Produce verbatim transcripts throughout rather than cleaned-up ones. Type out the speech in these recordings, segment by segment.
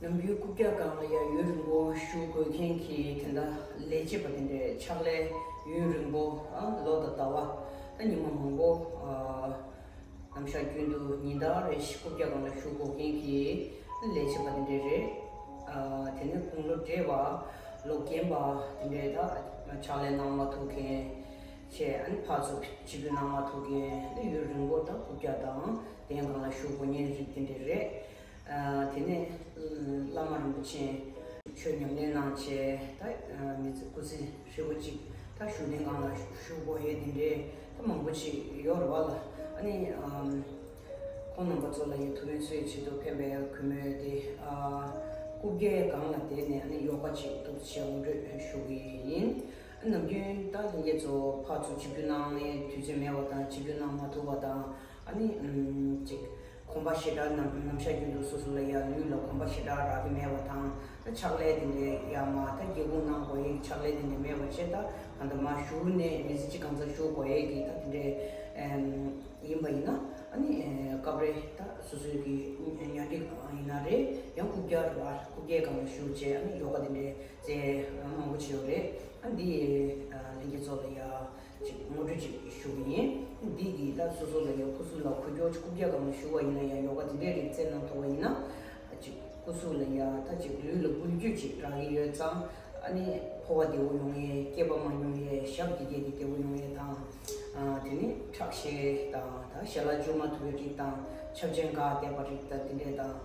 ནམ་རྒྱུན་རྐུབ་བཀྱག་སྒང་ལ་ཡ་ཡུན་རིང་པོ་བཞུགས་དགོས་མཁན་གྱི་དེ་འདྲ་ལས་བྱེད་པ་དེ་འདྲའི་ཕྱག་ལས་ཡུན་རིང་པོ་ཨ་ལོ་དང་ཟླ་བ་ད་ཉི་མ་མང་པོ་ཨ་ནམ་ཞག་རྒྱུན་དུ་ཉིན་ལྟར་རེ་བཞིན་རྐུབ་བཀྱག་སྒང་ལ་བཞུགས་དགོས་མཁན་གྱི་ལས་བྱེད་པ་དེ་འདྲ་རེད། ཨ་དེ་ནས་དགུང་ལོ་བགྲེས་པ་ལོ་རྒན་པ་དེ་འདྲའི་ད་ཕྱག་ལས་གནང་མ་ཐུབ་མཁན་བྱས། ཨ་ནི་ཕར་ཚུར་ཆིབས་བསྒྱུར་གནང་མ་ཐུབ་མཁན་ད་ཡུན་རིང་པོ་ད་རྐུབ་བཀྱག་དང་གདན་སྒང་ལ་བཞུགས་དགོས་མཁན་རིགས་དེ་འདྲ་རེད། ཨ་དེ་ནས་བླ་མ་རིན་པོ་ཆེ་ཆོས་ཉམས་ལེན་གནང་བྱས། ད་མི་ཚེ་སྐུ་ཚེ་ཧྲིལ་པོ་གཅིག་ད་བཞུགས་གདན་སྒང་ལ་བཞུགས་དགོས་ཡས་དེ་འདྲའི་ད་མང་པོ་ཅིག་ཡོད་རེད་བ་ལ། ཨ་ནི་ཨམ་ཁོང་རྣམ་པ་ཚོ་ལ་ཡ་ཐུགས་ཕན་གསོས་ཆེད་དུ་ཕན་པའི་གུས་མོས་དེ་ཨ་རྐུབ་བཀྱག་སྒང་ལ་བསྡད་ནས་ཨ་ནི་ཡོ་ག་ཅིག་འདུག་བྱས་ངོ་སྤྲོད་ཞུ་གི་ཡིན། ཨ་ནམ་རྒྱུན་ད་ལྷན་རྒྱས་ཚོ་ཕར་ཚུར་ཆིབས་བསྒྱུར་གནང་ནས་དུས་ཚོད་མེད་པ་དང་ཆིབས་བསྒྱུར་གནང་མ་ཐུབ་པ་དང་། ཨ་ནི་ཨམ་ཅིག་གོམ་པ་ཞེ་དྲག་ནམ་ནམ་ཞག་རྒྱུན་དུ་སོ་སོ་ལ་ཡ་ལུས་ལ་གོམ་པ་ཞེ་དྲག་རག་གི་མེད་པ་དང་། ད་ཕྱག་ལས་དེ་འདྲའི་ཡ་མ་ད་སྒེའུ་ཁུང་ནང་དགོས་ཡས་ཀྱི་ཕྱག་ལས་དེ་འདྲ་མེད་པ་བྱས། ད་གང་ལྟར་མར་བཞུགས་ནས་མི་ཚེ་གཅིག་གང་ཚར་བཞུགས་དགོས་ཡས་ཀྱི་ད་དེ་འདྲའི་ཨམ་ཡིན་པ་ཡིན་ན། ཨ་ནི་ཨེ་སྐབས་རེ་ད་སོ་སོའི་གི་ཉལ་ཁྲི་ཡིན་ན་རེད། ཡང་རྐུབ་བཀྱག་རེད་བ། རྐུབ་བཀྱག་སྒང་ལ་བཞུགས་བྱས་ཨ་ནི་ཡོ་ག་དེ་འདྲའི་རྩེད་མང་པོ་བྱས་ཡོད་རེད། ཨ་འདི་ཨ་ལྷན་རྒྱས་ཚོ་ལ་ཡ་ཅིག་ངོ་སྤྲོད་ཅིག་ཞུ་གི་ཡིན། འདི་གི་ད་སོ་སོ་ལ་ཡ་སྐུ་གཟུགས་ལ་འཁོར་རྒྱུག་ཅིག་རྐུབ་བཀྱག་སྒང་ལ་བཞུགས་པ་ཡིན་ན་ཡང་ཡོ་ག་དེ་འདྲའི་རིགས་རྩེད་གནང་ཐུབ་པ་ཡིན་ན། ཅིག་སྐུ་གཟུགས་ལ་ཡ་ད་ཅིག་ལུས་ལ་འགུལ་སྐྱོད་ཅིག་རག་གི་ཡོད་ཙང་། ཨ་ནི་ཕོ་བ་བདེ་བོ་ཡོང་ཡས། སྐེད་པ་མ་ཉུང་ཡས། ཞབས་དེ་གས་དེ་བདེ་བོ་ཡོང་ཡས་དང་། ཨ་དེ་ནི་ཁྲག་ཤེད་དང་ད་ཞལ་ལག་འཇུ་མ་ཐུབ་པའི་རིགས་དང་། ཆབ་ཆེན་འགག་བསྡད་པ་རིགས་དང་དེ་འདྲས་དང་།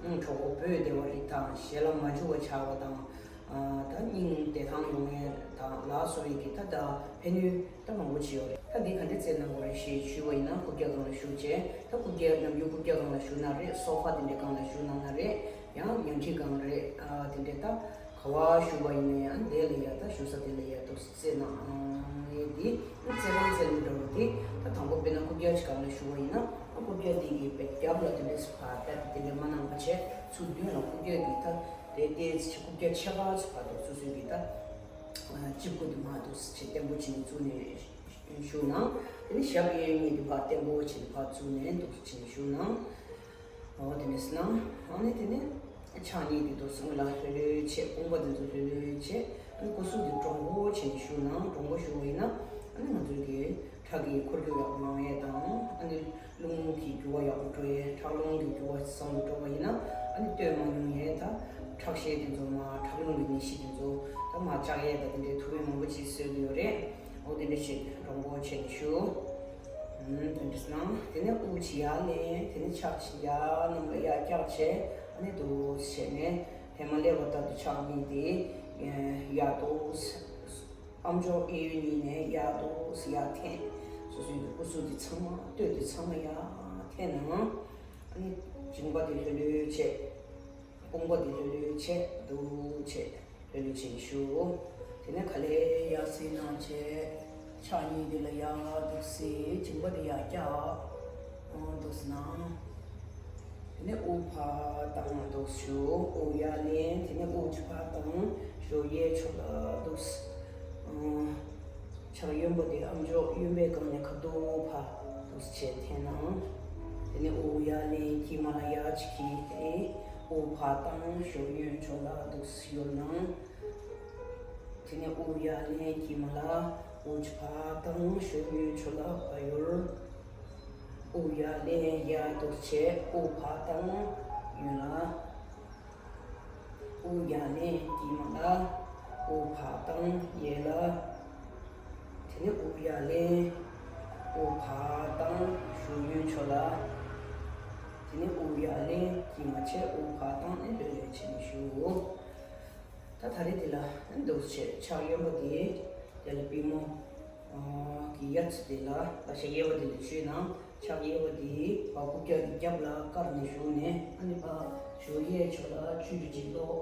ཨང་གྲོད་ཁོག་སྦོས་བསྡད་པ་རིགས་དང་། ཞལ་ལག་མ་འཇུ་བ་ཆགས་པ་དང་། ཨ་ད་སྙིང་བདེ་ཐང་ཡོང་ཡས་དང་ལ་སོགས་པའི་གི་ད་ད་ཕན་ནུས་ད་མང་པོ་ཅིག་ཡོད་རེད། ད་འདི་ག་འདྲས་རྩེད་གནང་དགོས་རེད་ཞེས་ཞུས་པ་ཡིན་ན། རྐུབ་བཀྱག་སྒང་ལ་བཞུགས་བྱས། ད་རྐུབ་བཀྱག་ནམ་རྒྱུན་རྐུབ་བཀྱག་སྒང་ལ་བཞུགས་ན་རེད། སོ་ཕ་དེ་འདྲའི་སྒང་ལ་བཞུགས་གནང་ན་རེད། ཡང་ཉལ་ཁྲི་སྒང་རེད། ཨ་དེ་འདྲའི་ད་ག་བ་བཞུགས་པ་ཡིན་ན་ཡང་དེ་ལ་ཡ་ད་བཞུགས་ས་དེ་ལ་ཡ་འདུག་རྩེད་གནང་ཡས་དེ། རྩེད་རང་རྩེད་མི་འདྲ་བོ་དེ། ད་དང་པོ་དཔེར་ན་རྐུབ་བཀྱག་ཅིག་སྒང་ལ་བཞུགས་པ་ཡིན་ན། རྐུབ་བཀྱག་དེ་གི་པའི་རྒྱབ་ལ་དེ་འདྲས་སུ་ཕར་པད་དེ་འདྲས་མ་གནང་བ་བྱས། ཚུར་མདུན་ལ་རྐུབ་བཀྱག་གི་ད་དེ་ཏོག་ཙམ་རྐུབ་བཀྱག་ཕྱེད་ཀ་ཙམ་ཕར་དུ་སོ་སོའི་གི་ད་ལྕེབ་ཀུ་དེ་མར་འདུག་སེ་བྱས་བརྟན་པོ་བྱས་ནས་བཙུགས་ནས་བཞུགས་གནང་། དེ་ནས་ཞབས་གཡས་གཉིས་དེ་ཕར་བརྟན་པོ་བྱས་ནས་ཕར་བཙུགས་ནས་འདུག་སེ་བྱས་ནས་བཞུགས་གནང་། འོ་དེ་འདྲས་གནང་། ཨ་ནི་དེ་ནས་ཕྱག་གཉིས་དེ་འདུག་སེ་སྔོན་ལ་ལྷོད་ལྷོད་བྱས། དཔུང་པ་དེ་ཚོ་ལྷོད་ལྷོད་བྱས། ཨ་ནི་སྐུ་གཟུགས་དེ་དྲང་པོ་བྱས་ནས་བཞུགས་གནང་། དྲང་པོ་བཞུགས་པ་ཡིན་ན་ཨ་ནི་ང་ཚོའི་གི་ཁྲག་གི་འཁོར་རྒྱུག་ཡག་པོ་གནང་ཡས་དང་། ཨ་ནི་རླུང་གི་རྒྱུ་བ་ཡག་པོ་འགྲོ་ཡས། ཁྲག་རླུང་གི་རྒྱུ་བ་བཟང་པོ་འགྲོ་བ་ཡིན་ན། ཨ་ནི་སྟོད་མ་ཉུང་ཡས་ད་ཁྲག་ཤེད་དེ་ཚོ་མར། ཁྲག་རླུང་གི་ནད་གཞི་དེ་ཚོ་ད་མར་བཅག་ཡས་ད་དེ་འདྲའི་ཐུགས་ཕན་མང་པོ་ཅིག་གསོས་ཀྱི་ཡོད་རེད། འོ་དེ་འདྲ་ཞིག་དྲང་པོ་བྱས་ནས་བཞུགས། ཨུམ་དེ་འདྲ་གནང་། དེ་ནས་དབུགས་ཅིག་ཡར་ལེན། དེ་ནས་ཕྱག་ཅིག་ཡར་གནམ་ལ་ཡར་བཀྱག་བྱས། ཨ་ནི་འདུག་བྱས་ནས་ཧེ་མ་སླེབས་པ་ལྟར་དུ་ཕྱག་གཉིས་དེ་ཡར་འདུག་ཨ་མཆོག་གཡས་གཡོན་གཉིས་ནས་ཡར་འདུག་སེ་ཡར་འཐེན། སོ་སོའི་སྐུ་གཟུགས་འདི་ཚང་མ། སྟོད་འདི་ཚང་མ་ཡར་འཐེན་ནས། ཨ་ནི་མཇིང་པ་འདི་ལྷོད་ལྷོད་བྱས། དཔུང་པ་འདི་ལྷོད་ལྷོད་བྱས། འདུག་བྱས་ལྷོད་ལྷོད་བྱས་བཞུགས། དེ་ནས་ག་ལེ་ཡར་སེན་གནང་བྱས། ཕྱག་གཉིས་འདི་ལ་ཡར་འདུག་སེ་མཇིང་པ་འདི་ཡར་བཀྱག་འདུག་སེ་གནང་། དེ་ནས་དབུགས་ཕར་བཏང་། འདུག་སེ་བཞུགས། དབུགས་ཡར་ལེན། དེ་ནས་དབུགས་ཅིག་ཕར་བཏང་། གཡས་ཕྱོགས་ལ་འདུག་སེ། ཕྱག་གཡོན་པ་དེ་ཨ་མཆོག་གཡོན་པའི་སྒང་ནས་ཁ་ཐུག་ཕར་འདུག་སེ་བྱས་འཐེན་གནང་། དེ་ནས་དབུགས་ཡར་ལེན། དཀྱིལ་མ་ལ་ཡར་ཅིག་འཁྱེར་ཏེ། དབུགས་ཕར་བཏང་། གཡས་གཡོན་ཕྱོགས་ལ་འདུག་སེ་གཡོལ་གནང་། དེ་ནས་དབུགས་ཡར་ལེན། དཀྱིལ་མ་ལ། དབུགས་ཕར་བཏང་། གཡས་གཡོན་ཕྱོགས་ལ་ཕར་གཡོལ། དབུགས་ཡར་ལེན། ཡར་འདུག་སེ་བྱས། དབུགས་ཕར་བཏང་། གཡོན་ལ། དབུགས་ཡར་ལེན། དཀྱིལ་མ་ལ། དབུགས་ཕར་བཏང་། གཡས་ལ། དེ་ནས་དབུགས་ཡར་ལེན། དབུགས་ཕར་བཏང་། གཡས་གཡོན་ཕྱོགས་ལ། དེ་ནས་དབུགས་ཡར་ལེན། དཀྱིལ་མ་བྱས། དབུགས་ཕར་བཏང་ནས་ལྷོད་ལྷོད་བྱས་ནས་བཞུགས། ད་ད་རེས་འདི་ལ་འདུག་སེ་བྱས། ཕྱག་གཡོན་པ་འདི་དེ་ལ་པུས་མོ་གི་དབྱར་ཚུལ་དེ་ལ། ཕྱག་གཡས་པ་འདི་ལ་བཅོས་གནང་། ཕྱག་གཡས་པ་འདི་ཕར་རྐུབ་བཀྱག་གི་རྒྱབ་ལ་བཀར་ནས་བཞུགས་ནས། ཨ་ནི་ཕར་གཡས་ཕྱོགས་ལ་ཆུ་རུད་ཅིག་ལོག་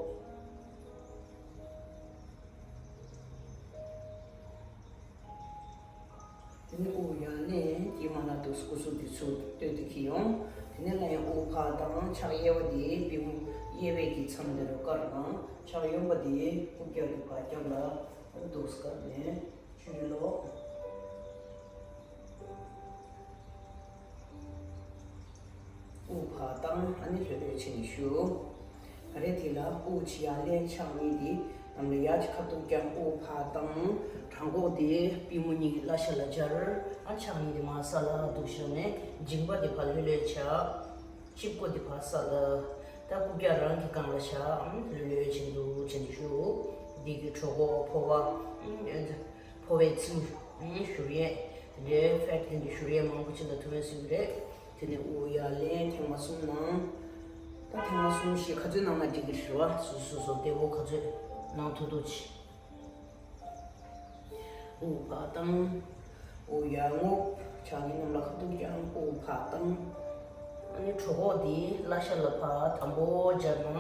དེ་ནས་དབུགས་ཡར་ལེན། དཀྱིལ་མ་ལ་འདུག་སེ་སྐུ་གཟུགས་འདི་ཚུར་སྟོད་དུ་འཁྱེར་ཡོང་། དེ་ནས་སླར་ཡང་དབུགས་ཕར་བཏང་། ཕྱག་གཡས་པ་འདི་པུས་མོ་གཡས་པའི་གི་མཚམས་དེ་ལ་བཀར་གནང་། ཕྱག་གཡོན་པ་འདི་རྐུབ་བཀྱག་གི་ཕར་རྒྱབ་ལ་འདུག་སེ་བཀར་ནས་ཆུ་རུད་ལོག་དབུགས་ཕར་བཏང་། ཨ་ནི་ལྷོད་ལྷོད་བྱས་ནས་བཞུགས། ད་རེས་ དེ་ལ་དབུགས་ཕྱི་ཡར་ལེན། ཕྱག་གཉིས་དེ་གནམ་ལ་ཡར་གྱི་ཁ་ཐུག་བརྐྱང་། དབུགས་ཕར་བཏང་། བྲང་ཁོག་དེ་པུས་མོ་གཉིས་བརླ་ཤ་ལ་སྦྱར། ཨ་ཕྱག་གཉིས་དེ་མར་ས་ལ་འདུག་བཞག་ནས་མཇིང་པ་དེ་ཕར་ལྷོད་ལྷོད་བྱ། དཔྱི་མགོ་དེ་ཕར་ས་ལ། ད་རྐུབ་བཀྱག་རང་གི་སྒང་ལ་བཞག་ཨ་ལྷོད་ལྷོད་བྱས་འདུག་བྱས་ནས་བཞུགས། འདི་གི་གྲོད་ཁོག་ཕོ་བ། ཕོ་བའི་ཚིལ། བཞུར་ཡས། དེ་འདྲའི་ཕེཊ་དེ་འདྲའི་བཞུར་ཡས་མང་པོ་ཅིག་ལ་ཐུག་ཡས་སྲིད་ཀྱི་རེད། དེ་ནས་དབུགས་ཡར་ལེན། ཐེངས་མ་གསུམ་གནང་། ད་ཐེངས་མ་གསུམ་བཞི་ག་ཚོད་གནང་ན་འགྲིག་གི་རེད་བ། སོ་སོ་སོ་སོ་བདེ་བོ་ག་ཚོད་གནང་ཐུབ་ཐུབ་ཅིག་དབུགས་ཕར་བཏང་། དབུགས་ཡར་རྔུབ། ཕྱག་གཉིས་གནམ་ལ་ཁ་ཐུག་བརྐྱང་། དབུགས་ཕར་བཏང་། ཨ་ནི་གྲོད་ཁོག་འདི་བརླ་ཤ་ལ་ཕར་དམ་པོ་སྦྱར་ན།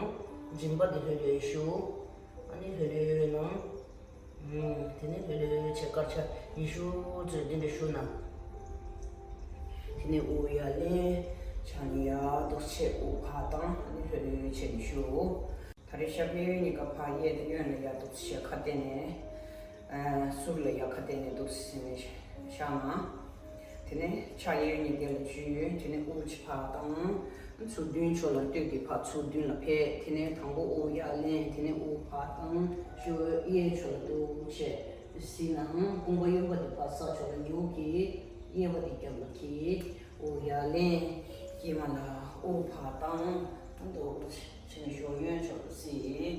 མཇིང་པ་འདི་ལྷོད་ལྷོད་བཞུགས། ཨ་ནི་ལྷོད་ལྷོད་གནང་། ཨུམ། དེ་ནས་ལྷོད་ལྷོད་བྱས་སྐར་ཆ་ཉི་ཤུ་ཙམ་འདི་འདྲ་བཞུགས་ན། དེ་ནས་དབུགས་ཡར་ལེན། ཕྱག་གཉིས་ཡར་འདུག་བྱས་དབུགས་ཕར་བཏང་། ཨ་ནི་ལྷོད་ལྷོད་བྱས་ནས་བཞུགས། ད་རེས་ཞབས་གཡས་གཡོན་གཉིས་ཀ་ཕར་གཡས་དང་གཡོན་ལ་ཡར་འདུག་བྱས་ཁ་གཏད་ནས། ཨ། ཟུར་ལ་ཡར་ཁ་གཏད་ནས་འདུག་བྱས་ནས་བཞག་ན། དེ་ནས་ཕྱག་གཡས་གཡོན་གཉིས་ག་ལ་འཇུས། དེ་ནས་དབུགས་ཕྱི་ཕར་བཏང་། ཚུར་མདུན་ཕྱོགས་ལ་སྟོད་ཀྱི་ཕར་ཚུར་མདུན་ལ་ཕེབས། དེ་ནས་དང་པོ་དབུགས་ཡར་ལེན། དེ་ནས་དབུགས་ཕར་བཏང་། གཡས་གཡས་ཕྱོགས་ལ་འདུག་བྱས་གཟིགས་ན། དཔུང་པ་གཡོན་པ་དེ་ཕར་ས་ཕྱོགས་ལ་ཉུག་གི། གཡས་པ་དེ་རྒྱབ་ལ་འཁྱེར། དབུགས་ཡར་ལེན། དཀྱིལ་མ་ལ་དབུགས་ཕར་བཏང་། འདུག་བྱས་ནས་གཞོགས་གཡོན་ཕྱོགས་ལ་གཟིགས།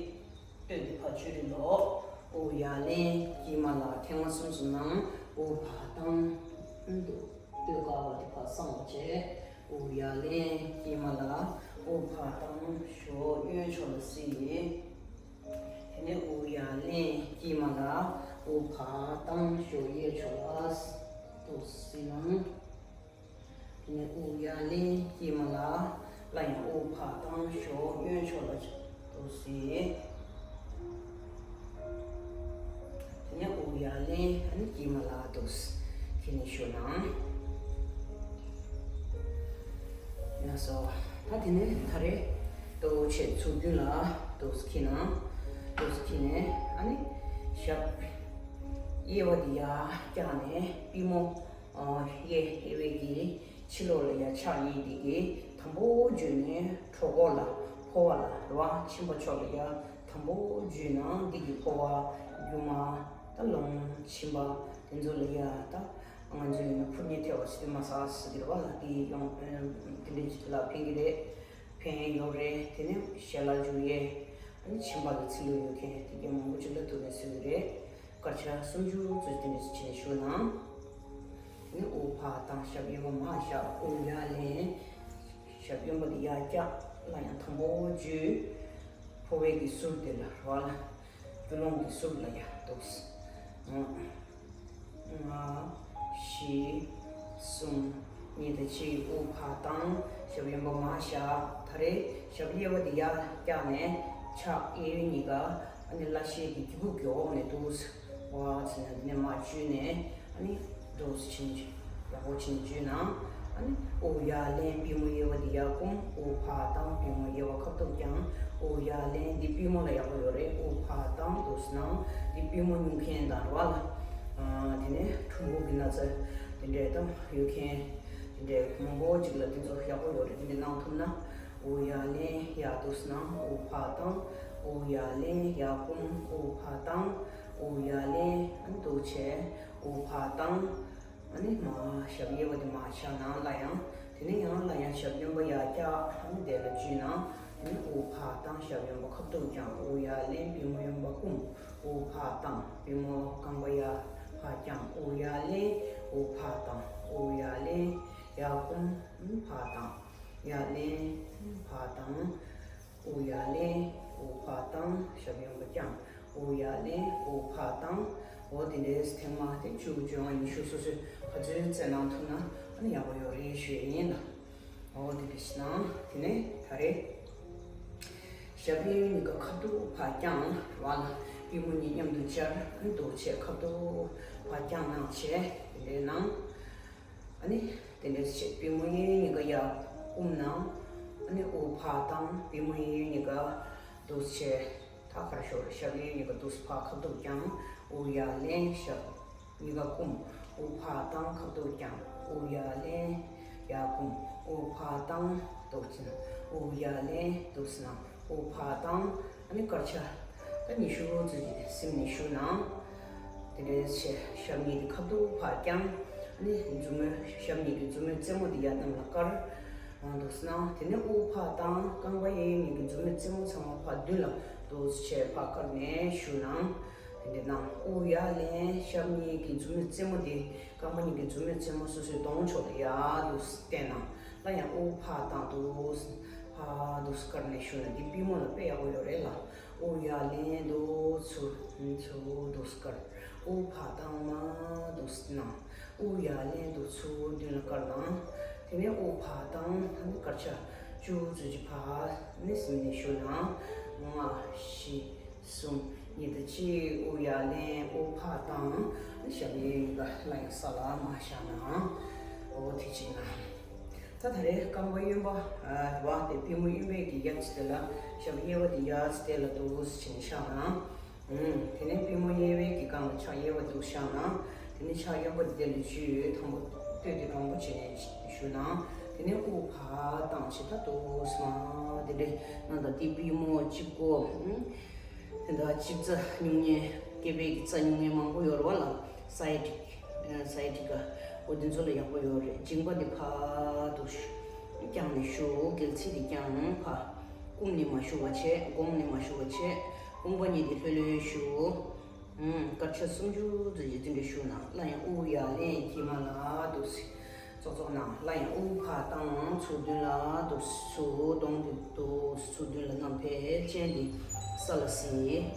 སྟོད་དེ་ཕར་ཕྱི་རུ་ལོག་དབུགས་ཡར་ལེན། དཀྱིལ་མ་ལ་ཐེངས་མ་གསུམ་གསུམ་གནང་། དབུགས་ཕར་བཏང་། འདུག་སྟོད་ཀ་བ་དེ་ཕར་སངས་པ་བྱས། དབུགས་ཡར་ལེན། དཀྱིལ་མ་ལ་དབུགས་ཕར་བཏང་། གཞོགས་གཡོན་ཕྱོགས་ལ་གཟིགས། དེ་ནས་དབུགས་ཡར་ལེན། དཀྱིལ་མ་ལ་དབུགས་ཕར་བཏང་། གཞོགས་གཡས་ཕྱོགས་ལ་འདུག་གཟིགས་གནང་། དེ་ནས་དབུགས་ཡར་ལེན། དཀྱིལ་མ་ལ་སླར་ཡང་དབུགས་ཕར་བཏང་། གཞོགས་གཡོན་ཕྱོགས་ལ་འདུག་གཟིགས། དེ་ནས་དབུགས་ཡར་ལེན། ཨ་ནི་དཀྱིལ་མ་ལ་འདུག་གཟིགས། དེ་ནས་བཞུགས་གནང་། ཡ་སོ། ད་དེ་ནས་ད་རེས་འདུག་བྱས་ཚུར་མདུན་ལ་འདུག་གཟིགས་ནང་། འདུག་གཟིགས་ནས་ཨ་ནི་ཞབས་གཡས་པ་དེ་ཡར་བཀྱགས་ནས་པུས་མོ། ཨ། གཡས་གཡས་པའི་གི་ཕྱི་ལོགས་ལ་ཡར་ཕྱག་གཉིས་དེ་གི་དམ་པོ་འཇུས་ནས་གྲོད་ཁོག་ལ་ཕོ་བ་ལ་རེད་བ། མཆིན་པ་ཕྱོགས་ལ་ཡར་དམ་པོ་འཇུས་ན་འདི་གི་ཕོ་བ་རྒྱུ་མ་ད་ལོང་མཆིན་པ་དེ་ཚོ་ལ་ཡར་ད་ང་ཚོ་ཡིན་ན་ཕུར་ཉལ་ཐལ་བ་ཟེར་དུས་མ་ཟ་ཟེར་གི་རེད་བ་ལ། དེ་ཡང་དེ་འདྲའི་ལ་ཕན་གི་རེད། ཕན་ཡོད་རེད། དེ་ནས་ཞལ་ལག་འཇུ་ཡས། ཨ་ནི་མཆིན་པ་ལ་ཚིལ་ལུ་ཡོད་མཁན་དེ་གའི་མང་པོ་ཅིག་ལ་ཐུག་ནས་སྲིད་ཀྱི་རེད། སྐར་ཆ་སུམ་ཅུ་ཙམ་དེ་འདྲ་བྱས་ནས་བཞུགས་ན། དེ་ནས་དབུགས་ཕར་བཏང་། ཞབས་གཡས་པ་མར་བཞག་དབུགས་ཡར་ལེན། ཞབས་གཡོན་པ་དེ་ཡར་བཀྱག་སླར་ཡང་དམ་པོ་འཇུས། ཕོ་བའི་གི་ཟུར་དེ་ལ་རོ་ལ། རྒྱུ་ལོང་གི་ཟུར་ལ་ཡར་འདུག་ལྔ། བཞི། གསུམ། གཉིས་དང་གཅིག་དབུགས་ཕར་བཏང་། ཞབས་གཡོན་པ་མར་བཞག་ད་རེས་ཞབས་གཡས་པ་དེ་ཡར་བཀྱག་ནས་ཕྱག་གཡས་གཡོན་གཉིས་ཀ་ཨ་ནི་བརླ་ཤའི་གི་སྒྱེད་འབུབ་ཀྱི་འོག་ནས་འདུག་སེ་བ་ཟེར་ནས་འདི་ནས་མར་འཇུས་ནས་ཨ་ནི་འདུག་སེ་བྱིན་ཡག་པོ་བྱིན་འཇུས་ན། ཨ་ནི་དབུགས་ཡར་ལེན། པུས་མོ་གཡས་པ་དེ་ཡར་བསྐུམ། དབུགས་ཕར་བཏང་། པུས་མོ་གཡས་པ་ཁ་ཐུག་བརྐྱང་། དབུགས་ཡར་ལེན། འདི་པུས་མོ་ལ་ཡག་པོ་ཡོད་རེད། དབུགས་ཕར་བཏང་། འདུག་སེ་གནང་། འདི་པུས་མོ་སྨྱུག་མཁན་དང་རེད་བ་ལ། ཨ། དེ་ནས་ཁྲོམ་སྦུག་གི་ན་ཚ་དེ་འདྲས་དང་ཡོད་མཁན་དེ་འདྲས་མང་པོ་ཅིག་ལ་དེ་ཚོ་ཡག་པོ་ཡོད་རེད། དེ་འདྲས་གནང་ཐུབ་ན། དབུགས་ཡར་ལེན། ཡར་འདུག་སེ་གནང་། དབུགས་ཕར་བཏང་། དབུགས་ཡར་ལེན། ཡར་བསྐུམ། དབུགས་ཕར་བཏང་། དབུགས་ཡར་ལེན། ཨ་ནི་འདུག་བྱས། དབུགས་ཕར་བཏང་། ཨ་ནི་མར་ཞབས་གཡས་པ་དེ་མར་བཞག་ནང་ལ་ཡང་། དེ་ནས་ཡང་ལ་ཡང་ཞབས་གཡོན་པ་ཡར་བཀྱག་ཨ་ནི་དེ་ལ་འཇུས་ནང་། དེ་ནས་དབུགས་ཕར་བཏང་། ཞབས་གཡོན་པ་ཁ་ཐུག་བརྐྱང་། དབུགས་ཡར་ལེན། པུས་མོ་གཡོན་པ་བསྐུམ། དབུགས་ཕར་བཏང་། པུས་མོ་རྐང་པ་ཡར་ཕར་བརྐྱང་། དབུགས་ཡར་ལེན། དབུགས་ཕར་བཏང་། དབུགས་ཡར་ལེན། ཡར་བསྐུམ། ཕར་བཏང་། ཡར་ལེན། ཕར་བཏང་། དབུགས་ཡར་ལེན། དབུགས་ཕར་བཏང་། ཞབས་གཡོན་པ་བརྐྱང་། དབུགས་ཡར་ལེན། དབུགས་ཕར་བཏང་། འོ་དེ་འདྲའི་ཐེངས་མ་དེ་བཅུ་བཅོ་ལྔ་ཉི་ཤུ་སོ་སོས་ག་ཚོད་རྩེ་གནང་ཐུབ་ན་ཨ་ནི་ཡག་པོ་ཡོད་རེད་ཞུ་ཡས་ཡིན་ལ། འོ་དེ་འདྲ་ཞིག་གནང་། དེ་ནས་ད་རེས་ཞབས་གཡས་གཉིས་ཀ་ཁ་ཐུག་ཕར་བརྐྱངས་བ་ལ། པུས་མོ་གཉིས་མཉམ་དུ་སྦྱར། འདུག་བྱས་ཁ་ཐུག་ཕར་བརྐྱངས་གནང་བྱས་དེ་འདྲའི་གནང་། ཨ་ནི་དེ་འདྲ་བྱས་པུས་མོ་གཡས་གཡོན་གཉིས་ཀ་ཡར་བསྐུམ་ན། ཨ་ནི་དབུགས་ཕར་བཏང་། པུས་མོ་གཡས་གཡོན་གཉིས་ཀ་འདུག་བྱས་ད་ཁར་ཤོར། ཞབས་གཡས་གཡོན་གཉིས་ཀ་འདུག་སེ་ཕར་ཁ་ཐུག་བརྐྱངས། དབུགས་ཡར་ལེན། ཞབས་གཉིས་ཀ་བསྐུམ། དབུགས་ཕར་བཏང་། ཁ་ཐུག་བརྐྱངས། དབུགས་ཡར་ལེན། ཡར་བསྐུམ། དབུགས་ཕར་བཏང་། འདུག་བྱས། དབུགས་ཡར་ལེན། འདུག་སེ་གནང་། དབུགས་ཕར་བཏང་། ཨ་ནི་དཀར་ཆ་ད་ཉི་ཤུ་ཙམ་ཞིག་སིམ་ནས་བཞུགས་ན། དེ་འདྲའི་ཆེ་ཞབས་གཉིས་ཀྱི་ཁ་ཐུག་ཕར་བརྐྱངས། ཨ་ནི་མཛུབ་མོ་ཞབས་གཉིས་ཀྱི་མཛུབ་མོའི་རྩེ་མོ་དེ་ཡར་གནམ་ལ་དཀར་འདུག་སེ་གནང་། དེ་ནས་དབུགས་ཕར་བཏང་། རྐང་པ་གཡས་གཡོན་གཉིས་ཀྱི་མཛུབ་མོའི་རྩེ་མོ་ཚང་མ་ཕར་མདུན་ལ་འདུག་སེ་ཕར་བཀར་ནས་བཞུགས་ན། དེ་འདྲ་གནང་། དབུགས་ཡར་ལེན། ཞབས་གཉིས་ཀྱི་མཛུབ་མོའི་རྩེ་མོ་དེ། རྐང་པ་གཉིས་ཀྱི་མཛུབ་མོའི་རྩེ་མོ་སོ་སོའི་གདོང་ཕྱོགས་ལ་ཡར་འདུག་སེ་བསྟན་ན། སླར་ཡང་དབུགས་ཕར་བཏང་། འདུག་སེ་ཕར་འདུག་སེ་བཀར་ནས་བཞུགས་ན་འདི་པུས་མོ་ལ་དཔེ་ཡག་པོ་ཡོད་རེད་ལ། དབུགས་ཡར་ལེན། འདུག་སེ་ཚུར་ཚུར་འདུག་སེ་བཀར། དབུགས་ཕར་བཏང་། མར་འདུག་སེ་གནང་། དབུགས་ཡར་ལེན། འདུག་སེ་ཚུར་མདུན་ལ་བཀར་ན། དེ་ནས་དབུགས་ཕར་བཏང་། ད་ནི་དཀར་ཆ་བཅུ་ཙམ་ཅིག་ཕར་ནས་སིམ་ནས་བཞུགས་ན། ལྔ། བཞི། གསུམ། གཉིས་དང་གཅིག་དབུགས་ཡར་ལེན། དབུགས་ཕར་བཏང་། ཞབས་གཡས་གཡོན་གཉིས་ཀ་སླར་ཡང་ས་ལ་མར་བཞག་ན། འོ་དེ་བྱས་ན། ད་ད་རེས་རྐང་པ་གཡོན་པ་བ་དེ་པུས་མོ་གཡོན་པའི་གི་ཡ་ཙི་དེ་ལ། ཞབས་གཡས་པ་དེ་ཡ་ཙི་དེ་ལ་འདུག་སེ་བྱས་ནས་བཞག་ན། ཨུམ། དེ་ནས་པུས་མོ་གཡས་པའི་གི་སྒང་ལ་ཕྱག་གཡས་པ་འདུག་སེ་བཞག་ན། དེ་ནས་ཕྱག་གཡོན་པ་དེ་དེ་ལ་འཇུས། དང་པོ་སྟོད་དེ་དྲང་པོ་བྱས་ནས་བཞུགས་ན། དེ་ནས་དབུགས་ཕར་བཏང་བྱས། ད་འདུག་སེ་མར་དེ་འདྲའི་ནང་དང་དེ་པུས་མོ་གཅིག་པོ། ཨུམ། དེ་འདྲ་གཅིག་རྩ་སྨྱུང་གནས་སྐེད་པའི་གི་རྩ་སྨྱུང་གནས་མང་པོ་ཡོད་རེད་བ་ལ། སའི་ཊིག་སའི་ཊིག་ག་འོ་དེ་ཚོ་ལ་ཡག་པོ་ཡོད་རེད། མཇིང་པ་འདི་ཕར་འདུག་སེ་བརྐྱངས་ནས་བཞུགས། གལ་སྲིད་འདི་བརྐྱངས་ཕར་བསྐུམ་ནས་མ་བཞུགས་པ་བྱས། བསྐུམ་ནས་མ་བཞུགས་པ་བྱས། རྐང་པ་གཉིས་འདི་ལྷོད་ལྷོད་བཞུགས། ཨུམ། དཀར་ཆ་སུམ་ཅུ་ཙམ་ཞིག་འདི་འདྲ་བཞུགས་ན། སླར་ཡང་དབུགས་ཡར་ལེན། དཀྱིལ་མ་ལ་འདུག་སེ་ཙོག་ཙོག་གནང་། སླར་ཡང་དབུགས་ཕར་བཏང་། ཚུར་མདུན་ལ་འདུག་སེ་ཚུར་གདོང་འདི་འདུག་སེ་ཚུར་མདུན་ལ་བསྣམས། ཕལ་ཆེར་འདི་ས་ལ་གཟིགས།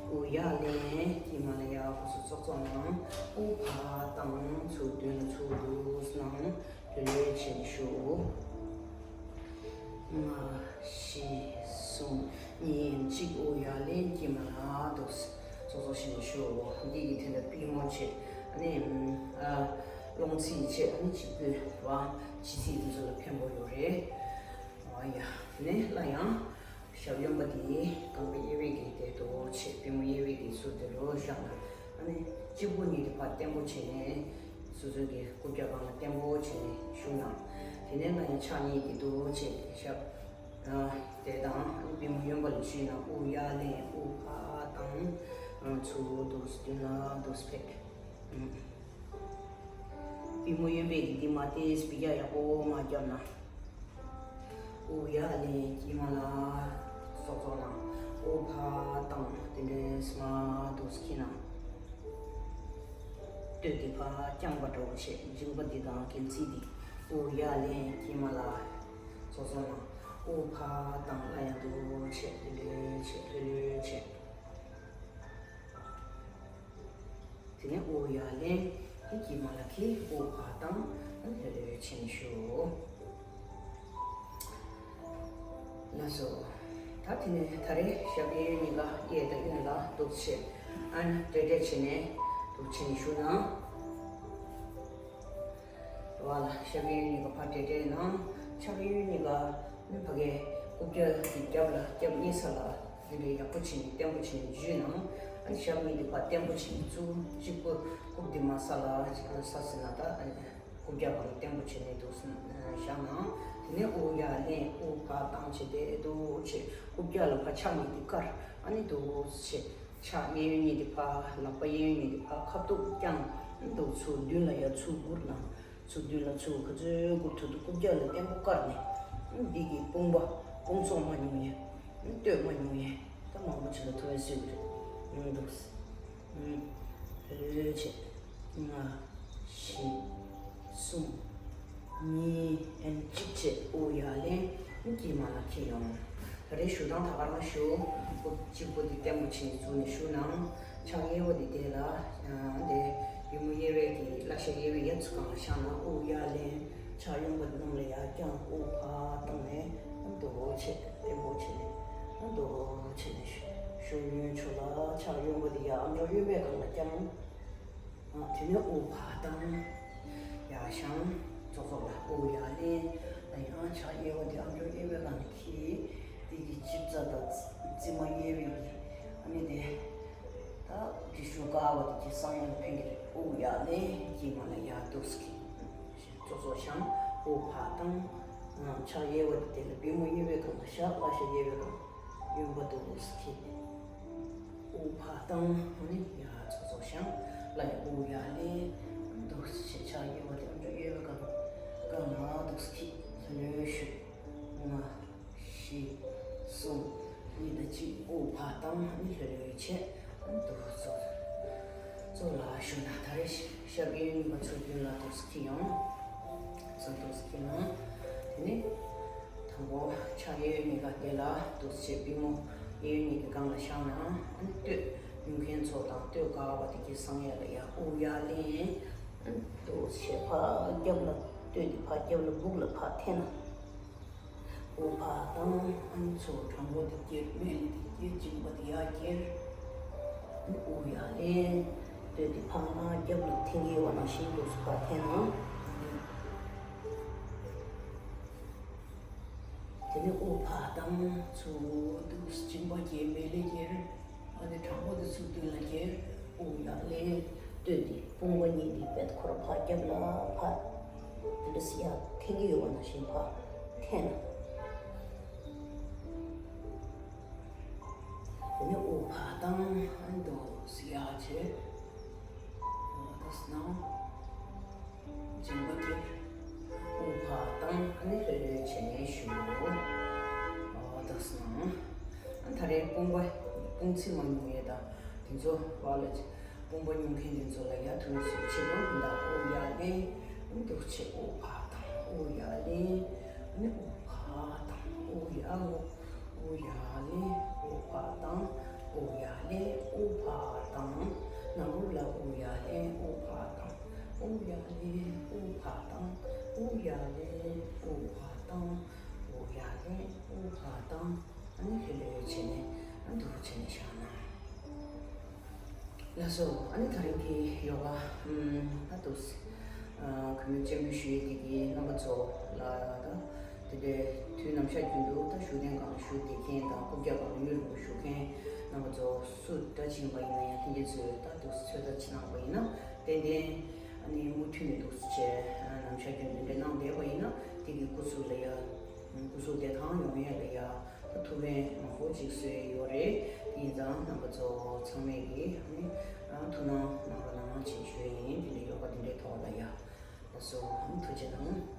དབུགས་ཡར་ལེན། དཀྱིལ་མ་ལ་ཡར་འདུག་སེ་ཙོག་ཙོག་གནང་། དབུགས་ཕར་བཏང་། ཚུར་མདུན་ལ་ཚུར་འདུག་སེ་གནང་། ལྷོད་ལྷོད་བྱས་ནས་བཞུགས། ལྔ། བཞི། གསུམ། གཉིས། གཅིག་དབུགས་ཡར་ལེན། དཀྱིལ་མ་ལ་འདུག་སེ་ཙོག་ཙོག་བྱས་ནས་བཞུགས། འདི་གི་དེ་འདྲ་པུས་མོ་བྱས། ཨ་ནི་ཨ་རླུང་ཚིགས་བྱས། ཨ་ནི་གཅིག་པུས་པ་ལྕེ་ཚིགས་དེ་ཚོ་ལ་ཕན་པོ་ཡོད་རེད། ཨ་ཡ། ནས་སླར་ཡང་ཞབས་གཡོན་པ་དེ་རྐང་པ་གཡས་པའི་གི་དེ་འདུག་སེ་བྱས། པུས་མོ་གཡས་པའི་གི་ཚུར་དེ་རུ་བཞག་ན། ཨ་ནི་གཅིག་པུ་གཉིས་དེ་ཕར་བརྟན་པོ་བྱས་ནས། སོ་སོའི་གི་རྐུབ་བཀྱག་སྒང་ལ་བརྟན་པོ་བྱས་ནས་བཞུགས་ན། དེ་ནས་སླར་ཡང་ཕྱག་གཉིས་ཀྱིས་འདུག་སེ་བྱས། ཞབས་དེ་དང་པུས་མོ་གཡོན་པ་ལ་འཇུས་ན། དབུགས་ཡར་ལེན། དབུགས་ཕར་བཏང་། ཚུར་འདུག་སེ་མདུན་ལ་འདུག་སེ་ཕེབས། པུས་མོ་གཡོན་པའི་གི་འདི་མར་ཏོག་ཙམ་འབུད་རྒྱག་ཡག་པོ་མར་བརྒྱབ་ན། དབུགས་ཡར་ལེན། དཀྱིལ་མ་ལ་ཙོག་ཙོག་གནང་། དབུགས་ཕར་བཏང་། དེ་འདྲ་སེ་མར་འདུག་སེ་འཁྱེར་ན། སྟོད་དེ་ཕར་བརྐྱངས་པ་འདྲ་བོ་བྱས། མཇིང་པ་འདི་དང་གྱེན་ཚིགས་འདི། དབུགས་ཡར་ལེན། དཀྱིལ་མ་ལ་ཙོག་ཙོག་གནང་། དབུགས་ཕར་བཏང་། སླར་ཡང་འདུག་སེ་བྱས། ལྷོད་ལྷོད་བྱས། ལྷོད་ལྷོད་བྱས། དེ་ནས་དབུགས་ཡར་ལེན། དེ་དཀྱིལ་མ་ལ་འཁྱེར། དབུགས་ཕར་བཏང་། ལྷོད་ལྷོད་བྱས་ནས་བཞུགས། ལགས་སོ། ད་དེ་ནས་ད་རེས་ཞབས་གཡས་གཡོན་གཉིས་ཀ་གཡས་དང་གཡོན་ལ་འདུག་སེ་བྱས། ཨ་ནི་བསྒྲད་བསྒྲད་བྱས་ནས་འདུག་སེ་བྱས་ནས་བཞུགས་ན། བ་ལ་ཞབས་གཡས་གཡོན་གཉིས་ཀ་ཕར་བསྒྲད་བསྒྲད་གནང་། ཕྱག་གཡས་གཡོན་གཉིས་ཀ་ནི་ཕ་གའི་རྐུབ་བཀྱག་གི་རྒྱབ་ལ་རྒྱབ་གཉིས་ས་ལ་འདི་འདྲའི་ཡག་པོ་བྱས་ནས་བརྟན་པོ་བྱས་ནས་འཇུས་ན། ཨ་ནི་ཞབས་གཉིས་འདི་ཕར་བརྟན་པོ་བྱས་ནས་བཙུགས། གཅིག་པུ་རྐུབ་འདི་མར་ས་ལ་ས་ཟེར་ན། ད་ཨ་ནི་རྐུབ་བཀྱག་སྒང་ལ་བརྟན་པོ་བྱས་ནས་འདུག་སེ་བཞག་ན། དེ་ནས་དབུགས་ཡར་ལེན། དབུགས་ཕར་བཏང་བྱས་ཏེ་འདུག་སེ་རྐུབ་བཀྱག་ལ་ཕར་ཕྱག་གཉིས་འདི་བཀར། ཨ་ནི་འདུག་སེ་ཕྱག་གཡས་གཡོན་གཉིས་འདི་ཕར། ལག་པ་གཡས་གཡོན་གཉིས་འདི་ཕར་ཁ་ཐུག་བརྐྱངས། ཨ་ནི་འདུག་སེ་མདུན་ལ་ཡར་ཚུར་སྒུར་ན། ཚུར་མདུན་ལ་ཚུར་ག་ཚོད་སྒུར་ཐུབ་ཐུབ་རྐུབ་བཀྱག་ལ་བརྟན་པོ་བཀར་ནས། འདི་གི་དཔུང་པ་དཔུང་ཚོགས་མ་ཉུང་ཡས། སྟོད་མ་ཉུང་ཡས། ད་མང་པོ་ཅིག་ལ་ཐུབ་པའི་སྲོལ་རེད། འདུག་སེ། ལྷོད་ལྷོད་བྱས། ལྔ། བཞི། གསུམ། གཉིས། ཨན་གཅིག་བྱས། དབུགས་ཡར་ལེན། དཀྱིལ་མ་ལ་འཁྱེར་ཡོང་། ད་རེས་བཞུགས་སྟངས་ད་ག་རང་བཞུགས། རྐུབ་གཅིག་པོ་འདི་བརྟན་པོ་བྱས་ནས་བཙུགས་ནས་བཞུགས་ན། ཕྱག་གཡས་པ་འདི་དེ་ལ། ཨ་འདི་པུས་མོ་གཡས་པའི་གི་བརླ་ཤ་གཡས་པའི་ཡ་ཙི་སྒང་ལ་བཞག་ན། དབུགས་ཡར་ལེན། ཕྱག་གཡོན་པ་འདི་གནམ་ལ་ཡར་བརྐྱངས། དབུགས་ཕར་བཏང་ནས་མདོག་བྱས་བརྟན་པོ་བྱས་ནས། མདོག་བྱས་ནས་བཞུགས་ཡོང་ཆོག་ལ། ཕྱག་གཡོན་པ་འདི་ཡར་ཨམ་ཅོག་གཡོན་པའི་སྒང་ལ་བརྐྱངས། ཨ་དེ་ནས་དབུགས་ཕར་བཏང་། ཡར་བཞེངས། ཙོག་ཙོག་ལ་དབུགས་ཡར་ལེན། ཡང་ཕྱག་གཡས་པ་དེ་ཨམ་ཅོག་གཡས་པའི་སྒང་ལ་འཁྱེར། དེ་གི་ལྕེ་རྩ་དང་རྩེ་མོ་གཡས་པའི་གི་ཨ་ནི་དེ། ད་དྲི་ཤུ་དཀར་བ་དེ་གི་བསམ་ཡས་ལ་ཕན་གྱི་རེད། དབུགས་ཡར་ལེན། དཀྱིལ་མ་ལ་ཡར་འདུག་སེ་འཁྱེར། ཙོག་ཙོག་བཞེངས། དབུགས་ཕར་བཏང་། ཕྱག་གཡས་པ་དེ་དེ་ལ་པུས་མོ་གཡས་པའི་སྒང་ལ་བཞག་བརླ་ཤ་གཡས་པའི་སྒང་། གཡོན་པ་འདུག་སེ་འཁྱེར། དབུགས་ཕར་བཏང་། ཨ་ནི་ཡར་ཚུར་ཚུར་བཞེངས། ལག་གཡས་དབུགས་ཡར་ལེན། འདུག་སེ་ཕྱག་གཡས་པ་དེ་ཨ་མཆོག་གཡས་པའི་སྒང་སྒང་ལ་འདུག་སེ་འཁྱེར། ལྷོད་ལྷོད་བཞུགས། ལྔ། བཞི། གསུམ། གཉིས་དང་གཅིག་དབུགས་ཕར་བཏང་། ཨ་ནི་ལྷོད་ལྷོད་བྱས། ཨ་ནི་འདུག་སེ་ཚུར་ཚུར་ལ་བཞུགས་ན། ད་རེས་ཤ་གཡོན་གཉིས་པ་ཚུར་མདུན་ལ་འདུག་སེ་འཁྱེར་ཡོང་། ཚུར་འདུག་སེ་འཁྱེར་ན། དེ་ནས་དང་པོ་ཕྱག་གཡས་གཉིས་ཀ་དེ་ལ་འདུག་སེ་བྱས། པུས་མོ་གཡས་གཡོན་གཉིས་ཀྱི་སྒང་ལ་བཞག་ནས། ཨ་ནི་སྟོད་མྱོང་མཁན་ཚོ་དང་སྟོད་དཀར་བ་དེ་གི་གསང་ཡས་ལ་ཡར་དབུགས་ཡར་ལེན། ཨ་ནི་འདུག་སེ་ཕར་རྒྱབ་ལ། སྟོད་དེ་ཕར་རྒྱབ་ལ་སྦུག་ལ་ཕར་འཐེན་ན། དབུགས་ཕར་བཏང་། ཨ་ནི་ཚུར་དྲང་པོ་དེ་ཁྱེར། མལ་ལས་དེ་ཁྱེར། མཇིང་པ་དེ་ཡར་ཁྱེར། ཨ་ནི་དབུགས་ཡར་ལེན། སྟོད་དེ་ཕར་རྒྱབ་ལ་འཐེན་གྱི་ཡོད་པ་ནང་བཞིན་འདུག་སེ་ཕར་འཐེན་ན། དེ་ནས་དབུགས་ཕར་བཏང་། ཚུར་འདུག་སེ་མཇིང་པ་ཁྱེར། མལ་ལས་ཁྱེར། ཨ་ནི་དྲང་པོ་དེ་ཚུར་མདུན་ལ་ཁྱེར། དབུགས་ཡར་ལེན། སྟོད་དེ་དཔུང་པ་གཉིས་དེ་བེད་ཁོ་ར་ཕར་རྒྱབ་ལ་ཕར་དེ་འདྲ་སེ་ཡར་འཐེན་གྱི་ཡོད་པ་ནང་བཞིན་ཕར་འཐེན། དེ་ནས་དབུགས་ཕར་བཏང་། ཨ་ནི་འདུག་སེ་ཡར་བྱས། འོ་ད་སྣང་། མཇིང་པ་དེ་དབུགས་ཕར་བཏང་། ཨ་ནི་ལྷོད་ལྷོད་བྱས་ནས་བཞུགས། འོ་ད་སྣང་། ཨ་ད་རེས་དཔུང་པ་དཔུང་ཚིགས་མ་མྱོང་ཡས་དང་དེ་ཚོ་བ་ལ། དཔུང་པ་མྱོང་མཁན་དེ་ཚོ་ལ་ཡར་ཐུགས་སྣང་ཆེན་པོ་གནང་། དབུགས་ཡར་ལེན། འདུག་སེ་དབུགས་ཕར་བཏང་། དབུགས་ཡར་ལེན། ཨ་ནི་དབུགས་ཕར་བཏང་། དབུགས་ཡར་སྔོག་དབུགས་ཡར་ལེན། དབུགས་ཕར་བཏང་། དབུགས་ཡར་ལེན། དབུགས་ཕར་བཏང་། ནང་ལོགས་ལ་དབུགས་ཡར་ལེན། དབུགས་ཕར་བཏང་། དབུགས་ཡར་ལེན། དབུགས་ཕར་བཏང་། དབུགས་ཡར་ལེན། དབུགས་ཕར་བཏང་། དབུགས་ཡར་ལེན། དབུགས་ཕར་བཏང་། ཨ་ནི་ལྷོད་ལྷོད་བྱས་ནས། ཨ་འདུག་བྱས་ནས་བཞག་ན། ལགས་སོ། ཨ་ནི་ད་རིང་གི་ཡོ་ག་ཨ་འདུག་སེ། ཨ་གུས་མོས་སྤྱན་འབུལ་ཞུ་ཡས་དེ་གི་རྣམ་པ་ཚོ་ལ་ད་དེ་འདྲའི་དུས་ནམ་ཞག་རྒྱུན་དུ་ད་བཞུགས་གདན་སྒང་ལ་བཞུགས་བསྡད་མཁན་དང་སྐུ་རྒྱབ་སྒང་ལ་ཡུན་རིང་པོ་བཞུགས་མཁན་རྣམ་པ་ཚོ་སུ་འདྲ་ཅིག་ཡིན་པ་ཡིན་ན་ཡང་ལྷན་རྒྱས་ཚོས་ད་འདུག་སེ་ཚོད་ལྟ་ཅིག་གནང་བ་ཡིན་ན། ཏན་ཏན་ཨ་ནི་མུ་མཐུད་ནས་འདུག་སེ་བྱས། ཨ་ནམ་ཞག་རྒྱུན་དུ་འདྲ་གནང་བསྡད་པ་ཡིན་ན། དེ་གི་སྐུ་གཟུགས་ལ་ཡ། སྐུ་གཟུགས་བདེ་ཐང་ཡོང་ཡས་ལ་ཡ། ཐུགས་ཕན་མང་པོ་ཅིག་གསོས་ཡོད་རེད། དེ་ཡིན་ཙང་རྣམ་པ་ཚོ་ཚང་མས་ཀྱིས་ཨ་ནི་ཐུགས་སྣང་གནང་རོགས་གནང་ཞེས་ཞུ་ཡས་ཡིན། དེ་ནས་ཡོ་ག་དེ་འདྲའི་ཐོག་ལ་ཡ། ལགས་སོ། ཐུགས་རྗེ་གནང་།